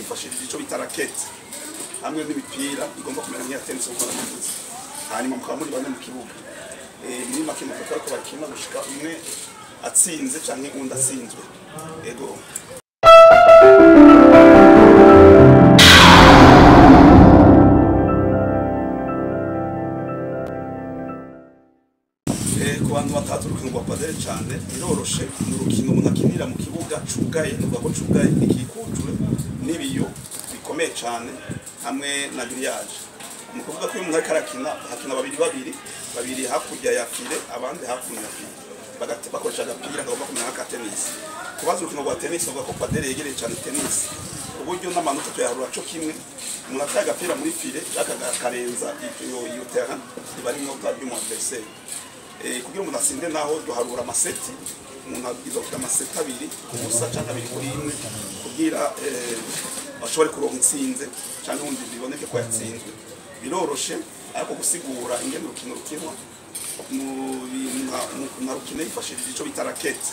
yifashishije ico bita raquette hamwe n'imipira igomba kumera nk'iya tennis uko nabivuze. Hanyuma mukaba muri bane mu kibuga. Muri make mukaba ko bakina gushika umwe atsinze canke undi atsinzwe. Ego. Ku bantu batazi urukino rwa padel cyane biroroshe, ni urukino umuntu akinira mu kibuga cugaye, nuvuga ko cugaye gikikujwe n'ibiyo bikomeye cyane hamwe na grillage. Ni ukuvuga ko iyo umuntu ariko arakina hakina babiri babiri, babiri hakurya ya file abandi hakuno ya file, bakoresha agapira kagomba kumera nk'aka tennis. Kubaza urukino rwa tennis bavuga ko padel yegereye cyane tennis, uburyo n'amanota tuyaharura co kimwe. Umuntu ateye agapira muri file akarenza iyo terrain iba ari inota ry'umu adversaire. Kugira umuntu atsinde naho duharura amaseti, umuntu abwirizwa kugira amaseti abiri ku busa canke abiri kuri imwe kugira ashobore kuronka intsinze canke undi biboneke ko yatsinzwe. Biroroshe ariko gusigura ingene urukino rukinwa, umuntu arukina yifashishije ico bita raquette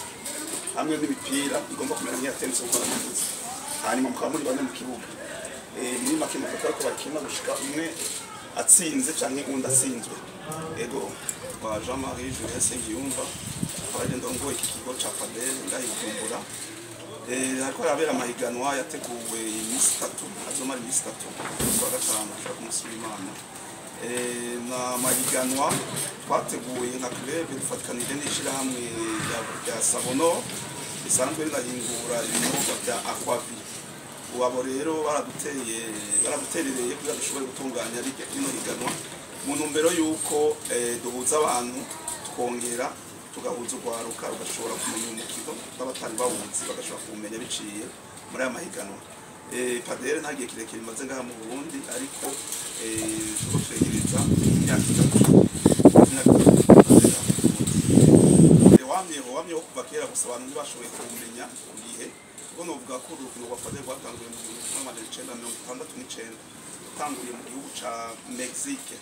hamwe n'imipira igomba kumera nk'iya tennis uko nabivuze. Hanyuma mukaba muri bane mu kibuga. Muri make mukaba ko bakina gushika umwe atsinze canke undi atsinzwe. Ego. Kwa Jean-Marie Julien Nsengiyumva, akaba ndongoye iki kigo ca padel ngaha i Bujumbura. Hariko harabera amahiganwa yateguwe iminsi itatu, azomara iminsi itatu, ku wa gatanu gushika ku munsi w'Imana. Na amahiganwa twateguye nka club dufatikanije n'ishirahamwe rya Savonor risanzwe rinahingura ibinyobwa vya Aquavi. Abo rero baraduterereye kugira dushobore gutunganya rino higanwa mu ntumbero y'uko duhuza abantu, tukongera tugahuza urwaruka rugashobora kumenya umukino n'abatari bawuzi bagashobora kuwumenya biciye muri aya mahiganwa. Padel nta gihe kirekire imaze ngaha mu Burundi, ariko turiko turegereza imyaka itatu. Wamyeho kuva kera, gusa abantu ntibashoboye kuwumenya ku gihe. Kuko novuga ko urukino rwa padel rwatanguye mu 1969, rutanguriye mu gihugu ca Mexique,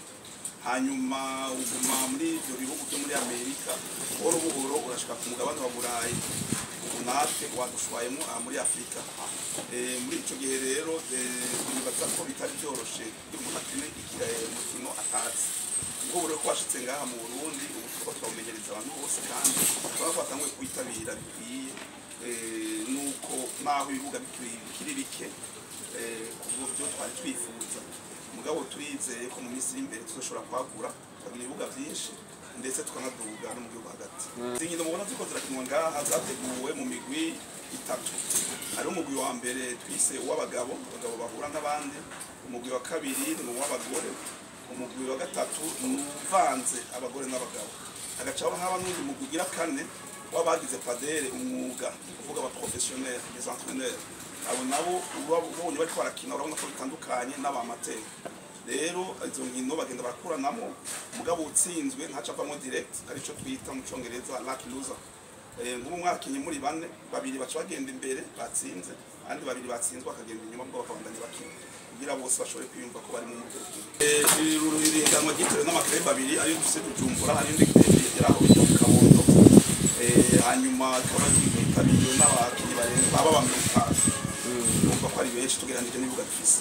hanyuma uguma muri ivyo bihugu vyo muri Amerika, buhoro buhoro urashika ku mugabane wa Burayi, ubu natwe wadushwayemo aha muri Afrika. Muri ico gihe rero nibaza ko bitari vyoroshe kugira umuntu akine umukino atazi. Ubwo rero ko washitse ngaha mu Burundi, ubu turiko turawumenyereza abantu bose kandi urabona ko batanguye kuwitabira bikwiye, nuko naho ibibuga bikiri bike ku byo twari twifuza. Mugabo turizeye ko mu minsi iri imbere tuzoshobora kwagura tukagira ibibuga vyinshi ndetse tukanaduga no mu gihugu hagati. Izi nkino mubona ziriko zirakinwa ngaha zateguwe mu migwi itatu. Hariho umugwi wa mbere twise uw'abagabo, abagabo bahura n'abandi. Umugwi wa kabiri ni uw'abagore. Umugwi wa gatatu ni uvanze abagore n'abagabo. Hagaca haba n'undi mugwi ugira kane w'abagize padel umwuga, ni kuvuga aba professionnels, les entraîneurs. Abo nabo ubonye bariko barakina urabona ko bitandukanye n'abamateur. Rero izo nkino bagenda barakuranamo, mugabo utsinzwe ntaca avamwo direct, arico twita mu congereza lucky loser. Nk'ubu mwakinye muri bane, babiri baca bagenda imbere batsinze, abandi babiri batsinzwe bakagenda inyuma, mugabo bakabandanya bakina kugira bose bashobore kwiyumva ko bari mu murwi. Iri higanwa ryitiriwe n'amaklub abiri ariyo dufise Bujumbura, hariyo indi club yegera aho bita mu Kabondo. Hanyuma ikaba yitabiriwe n'abakinyi barenga baba ba 50. Urumva ko ari benshi tugereranije n'ibibuga dufise.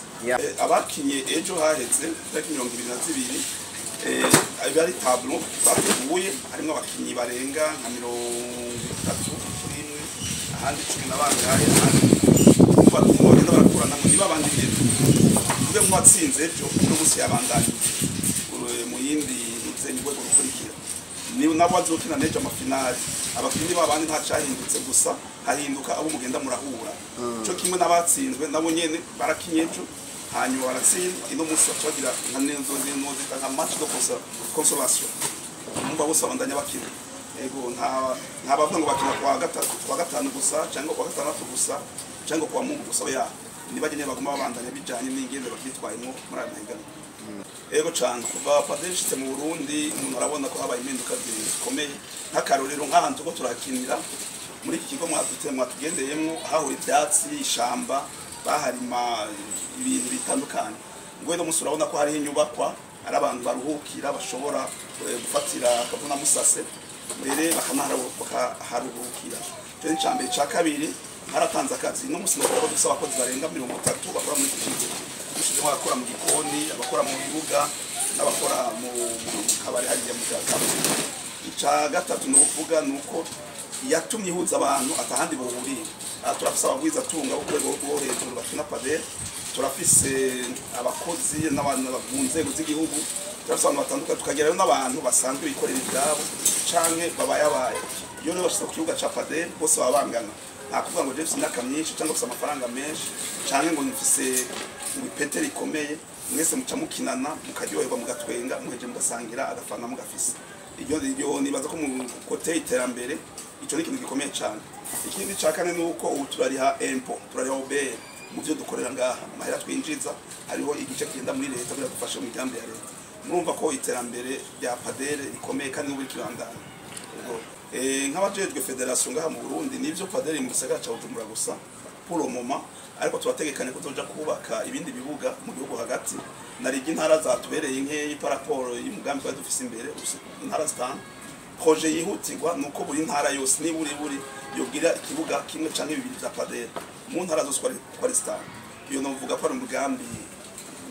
Abakinye ejo haheze tariki 22, ari tableau bateguye harimwo abakinyi barenga nka 31 kuri imwe, ahandi cumi na bangahe, ahandi bagenda barakuranamo niba abandi nyene. Tuvuge nk'uwatsinze ejo uno munsi yabandanije mu yindi rwego rukurikira, ni nabo bazokina n'ejo amafinali. Abakinyi b'abandi ntacahindutse, gusa hahinduka abo mugenda murahura. Co kimwe n'abatsinzwe nabo nyene barakinye ejo hanyuma baratsindwa, ino munsi baca bagira nka nozita nka match de consolation. Numva bose babandanya bakina. Ego, nta bavuga ngo bakina kwa gatatu, kwa gatanu gusa cyangwa kwa gatandatu gusa cyangwa kwa Mungu gusa, oya, nibagene baguma babandanya bijanye n'ingendo bakitwayemo muri aya mahiganwa. Ego cane, kuva padel ishitse mu Burundi umuntu arabona ko habaye impinduka zikomeye. Nk'akarorero, nk'ahantu ko turakinira muri iki kigo mwatugendeyemwo, hahora ivyatsi, ishamba, baharima ibintu bitandukanye. Ngo uno munsi urabona ko hariho inyubakwa, ari abantu baruhukira, bashobora gufatira akavuna musase mbere bakaharuhukira. Ico ni icambere. Ica kabiri, Haratanze akazi no musi no dufise abakozi barenga 30 bakora muri cuisine, dushizemo abakora mu gikoni, abakora mu bibuga n'abakora mu kabari hariya mu kabari. Ica gatatu ni ukuvuga ni uko yatumye ihuza abantu atahandi bohuriye. Turafise abagwiza tunga bo kurwego rwo hejuru bakina padel, turafise abakozi n'abantu mu nzego z'igihugu, turafise abantu batandukanye, tukagerayo n'abantu basanzwe bikorera ivyabo canke babayabaye. Iyo rero bashitse ku kibuga ca padel bose baba bangana, nta kuvuga ngo je mfise imyaka myinshi canke mfise amafaranga menshi canke ngo mfise ipete rikomeye. Mwese muca mukinana mukaryoherwa mugatwenga, muheje mugasangira agafana mugafise. Iryo nibaza ko mu côté iterambere ico ni ikintu gikomeye cane. Ikindi ca kane ni uko ubu turariha impôt, turariha OBR mu vyo dukorera ngaha. Amahera twinjiza hariho igice kigenda muri leta kugira dufashe mu migambi ya leta. Murumva ko iterambere rya padel rikomeye kandi n'ubu rikibandanya. Nk'abajejwe fédération ngaha mu Burundi, nivyo padel mu gisagara ca Bujumbura gusa pour le moment, ariko turategekanya ko tuzoja kubaka ibindi bibuga mu gihugu hagati. Narigi intara zatubereye nkeyi par rapport y'umugambi twari dufise imbere, intara 5. Projet yihutirwa nuko buri ntara yose niba uri buri yogira ikibuga kimwe canke bibiri vya padel mu ntara zose uko ari 5. Iyo novuga ko ari umugambi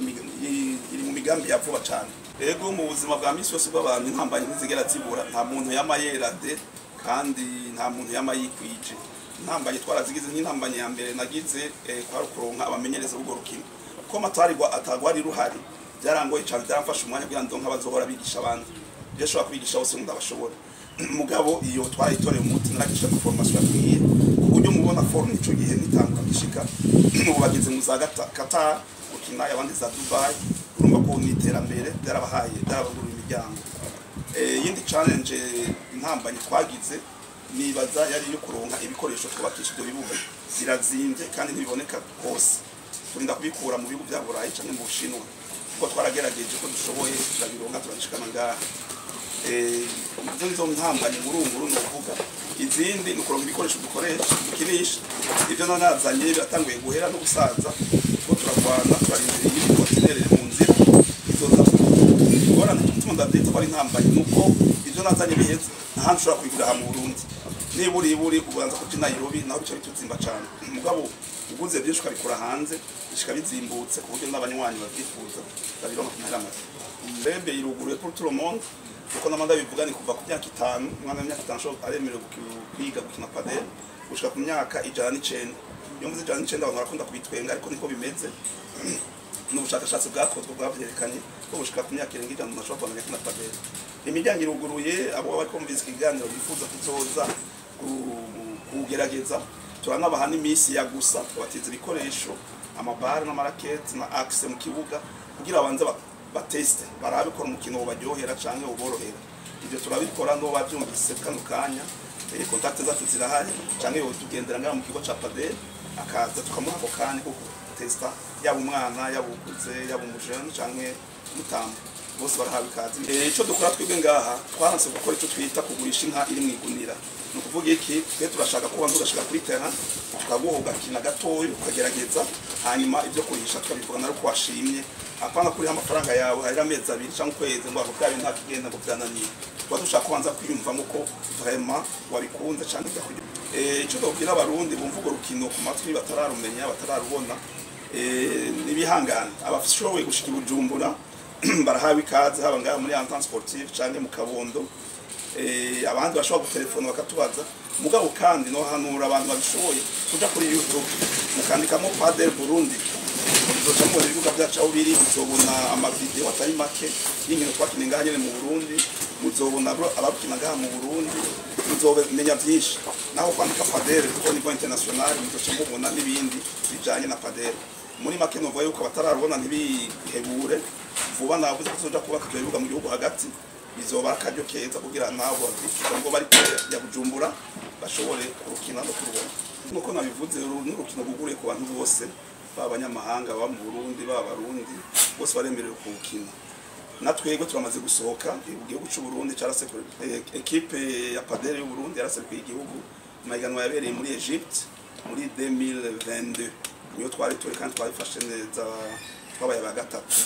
iri mu migambi ya vuba cane. Ego, mu buzima bwa misi yose bw'abantu intambamyi ntizigera zibura. Nta muntu yama yera de kandi nta muntu yama yikwije. Intambamyi twarazigize. Nk'intambamyi ya mbere nagize kwari ukuronka abamenyereza b'urwo rukino, kuko amatarigwa atagwari ruhari. Byarangoye cyane, byaramfashe umwanya kugira ngo ndonke abazohora bigisha abandi. Ibyo ashobora kwigisha bose ndabashobora, mugabo iyo twarayitoreye umuti, naragisha ku formation yakwiye ku buryo mubona forme ico gihe nitangura gishika ubu bageze mu za Qatar gukina, abandi za Dubai. Urumva ko ni iterambere byarabahaye, byarabaguriye imiryango. Yindi challenge, intambamyi twagize, nibaza yari iyo kuronka ibikoresho twubakisha ibyo bibuga. Birazimvye kandi ntibiboneka hose, turinda kubikura mu bihugu bya Burayi canke mu Bushinwa, kuko twaragerageje ko dushoboye turabironka, turabishikana ngaha. Izo nizo ntambamyi nkuru nkuru novuga. Izindi ni ukuronka ibikoresho dukoresha dukinisha. Ibyo nanazanye biratanguye guhera no gusaza, kuko turarwana, turarindiriye iyindi conteneur iri mu nzira izoza. Ingorane gituma ndavyita ko ari intambamyi nuko ibyo nazanye biheze, nta handi ushobora kubigura aha mu Burundi. Niba uri buri ubanza kuja i Nairobi, naho bica bituzimba cane. Mugabo uguze byinshi ukabikura hanze bishika bizimbutse, ku buryo n'abanywanyi bavyifuza babironka ku mahera make. Mbembe iruguruye pour tout le monde, kuko namanda bivuga ni kuva ku myaka 5. Umwana w'imyaka 5 ashobora aremerewe kwiga gukina padel gushika ku myaka 109. Iyo mvuze 109 abantu barakunda kubitwenga, ariko niko bimeze. N'ubushakashatsi bwakozwe bwavyerekanye ko gushika ku myaka irenga 100 umuntu ashobora kubandanya akina padel. Imiryango iruguruye. Abo bari kumvise ikiganiro bifuza kuzoza kugerageza, turanabaha n'iminsi ya gusa tubatiza ibikoresho, amabare n'amaraketi na accès mu kibuga, kugira babanze bateste barabe ko umukino ubaryohera canke uborohera. Ibyo turabikora. No bavyumvise kano kanya, contact zacu zirahari, canke yotugendera ngaha mu kigo ca padel akaza tukamuha ako kanya ko gutesta, yaba umwana, yaba ukuze, yaba umujene canke umutamba, bose barahawe ikaze. Ico dukora twebwe ngaha, twaranse gukora ico twita kugurisha inka iri mu igunira. Ni ukuvuga iki? Twe turashaka ko ubanza ugashika kuri terrain, tukaguha ugakina gatoya ukagerageza, hanyuma ibyo kurisha tukabivugana ari uko washimye. Apana kuriha amafaranga yawe hari amezi 2 cyangwa ukwezi ngo ako bya bintu nta kigenda, ngo byananiye. Tuba dushaka kubanza kwiyumvamo ko vraiment wabikunze cyane byakurya. Ico tubwira Abarundi bumva urwo rukino ku matwi batararumenya, batararubona, n'ibihangane. Abashoboye gushika i Bujumbura barahawe ikaze, haba ngaha muri Entente Sportive canke mu Kabondo. Abandi bashobora gutelefona bakatubaza. Mugabo kandi no hanura abantu babishoboye kuja kuri YouTube mukandikamo Padel Burundi, muzoca mubona ibibuga byacu aho biri, muzobona amavideo atari make y'inkino twakiniye ngaha nyene mu Burundi, muzobona abakina ngaha mu Burundi, muzomenya byinshi. Naho kwandika padel kuko niveau international, muzoca mubona n'ibindi bijanye na padel. Muri make novuga yuko abatararubona ntibihebure vuba. Navuze ko tuzoja kubaka ivyo bibuga mu gihugu hagati, bizoba akaryo keza kugira nabo bavyifuza ngo bari kure ya Bujumbura bashobore kurukina no kurubona. Nkuko nabivuze, uru ni urukino rwuguruye ku bantu bose, baba abanyamahanga baba mu Burundi, baba Abarundi, bose baremerewe kuwukina. Na twebwe turamaze gusohoka igihugu cy'u Burundi, cyarasekuye équipe ya padel y'u Burundi, yaraserukiye igihugu mu mahiganwa yabereye muri Egypte muri 2022. Niyo twari turi kandi twabifashe neza, twabaye aba gatatu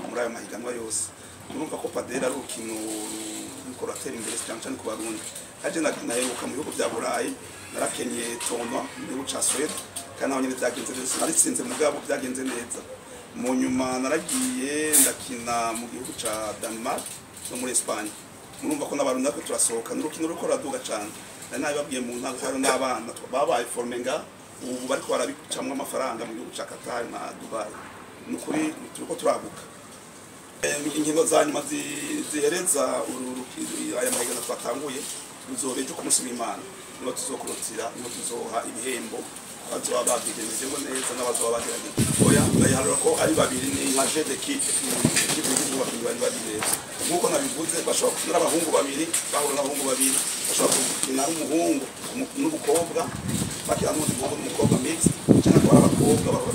muri ayo mahiganwa yose. Murumva ko padel ari urukino ruriko ruratera imbere cyane cyane ku Barundi. Kaje naheruka mu bihugu vya Burayi, narakenye tournoi mu gihugu ca Suède, kandi naho nyene vyagenze neza, naritsinze mugabo vyagenze neza. Mu nyuma naragiye ndakina mu gihugu ca Denmark no muri Espagne. Murumva ko n'Abarundi natwe turasohoka, n'urukino ruriko ruraduga cane. Nari nabibabwiye mu ntango ko hariho n'abana babaye formés nga ubu bariko barabicamwo amafaranga mu gihugu ca Qatar na Dubai. Ni ukuri turiko turaguka. Inkino za nyuma zihereza aya mahiganwa twatanguye ruzoba ejo ku munsi w'Imana, niho tuzokurutira, niho tuzoha ibihembo abazoba babyigenjejemo neza n'abazoba bagerageje. Oya, ndayiharura ko ari babiri, ni nka jeu d'équipe, équipe igizwe n'abakinnyi bari babiri. Rero nk'uko nabivuze, bashobora gukina ari abahungu babiri, bahura n'abahungu babiri, bashobora gukina ari umuhungu n'umukobwa, bakina n'undi muhungu n'umukobwa, mixte, cyangwa akaba ari abakobwa bahura.